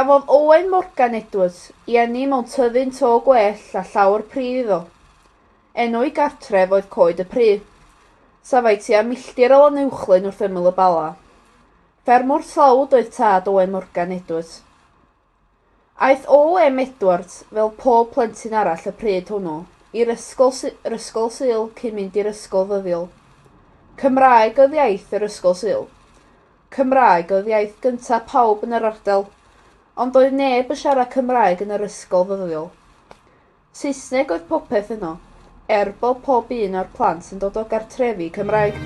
Cafodd Owen Morgan Edwards ei eni mewn tyddyn to gwellt a llawr pridd iddo. Enw ei gartref oedd Coed y Pry. Safai tua milltir o Lanuwchllyn wrth ymyl y Bala. Ffermwr tlawd oedd tad Owen Morgan Edwards. Aeth O.M. Edwards, fel pob plentyn arall y pryd hwnnw, i'r ysgol yr ysgol Sul cyn mynd i'r ysgol ddyddiol. Cymraeg oedd iaith yr ysgol Sul. Cymraeg oedd iaith gyntaf pawb yn yr ardal, ond doedd neb yn siarad Cymraeg yn yr ysgol ddyddiol. Saesneg oedd popeth yno, er bod pob un o'r plant yn dod o gartrefi Cymraeg.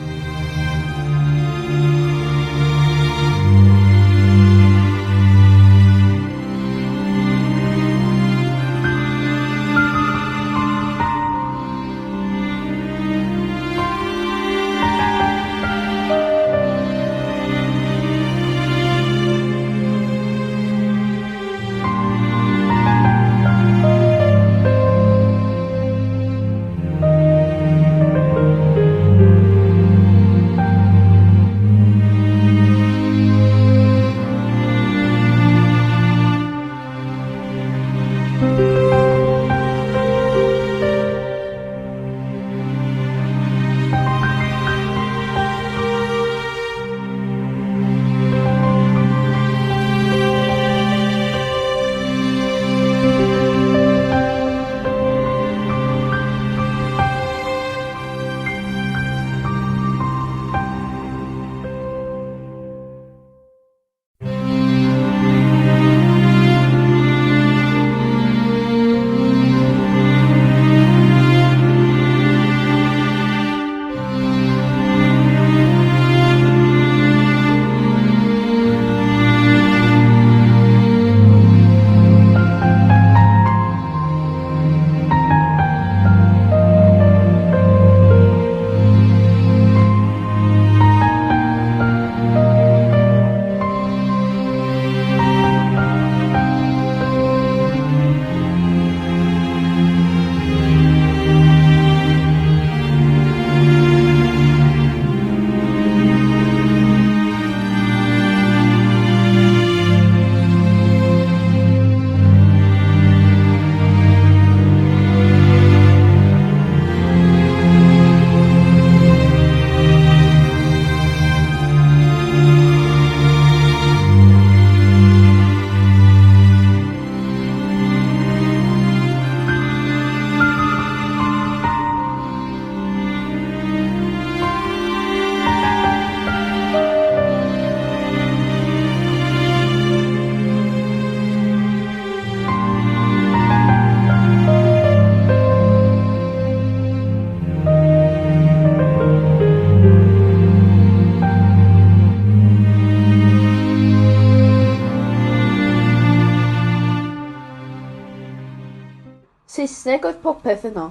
Saesneg oedd popeth yno,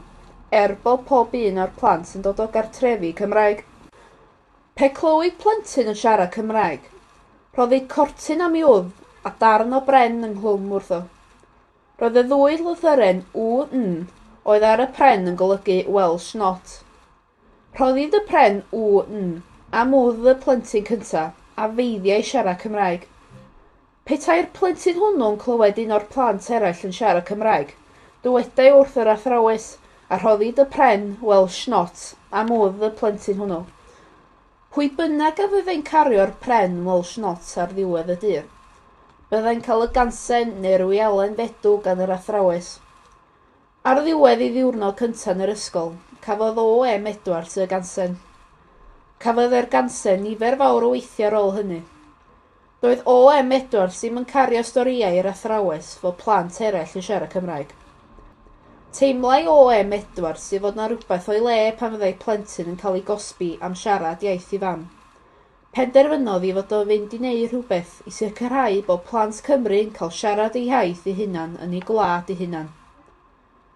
er bod pob un o'r plant yn dod o gartrefi Cymraeg. Pe clywid plentyn yn siarad Cymraeg, rhoddid cortyn am ei wddf a darn o bren ynghlwm wrtho. Roedd y ddwy lythyren W-N oedd ar y pren yn golygu Welsh Not. Rhoddid y pren W-N am wddf y plentyn cyntaf a feiddiai siarad Cymraeg. Petai'r plentyn hwnnw'n clywed un o'r plant eraill yn siarad Cymraeg, dywedai wrth yr athrawes, a rhoddid y pren, Welsh Not, am wddf y plentyn hwnnw. Pwy bynnag a fyddai'n cario'r pren Welsh Not ar ddiwedd y dydd, byddai'n cael y gansen neu'r wialen fedw gan yr athrawes. Ar ddiwedd ei ddiwrnod cyntaf yn yr ysgol, cafodd O.M. Edwards y gansen. Cafodd e'r gansen nifer fawr o weithiau ar ôl hynny. Doedd O.M. Edwards ddim yn cario storïau i'r athrawes fod plant eraill yn siarad Cymraeg. Teimlai O.M. Edwards ei fod 'na rywbeth o'i le pan fyddai plentyn yn cael ei gosbi am siarad iaith ei fam. Penderfynodd ei fod o fynd i wneud rhywbeth i sicrhau bod plant Cymru yn cael siarad eu hiaith eu hunan yn eu gwlad eu hunan.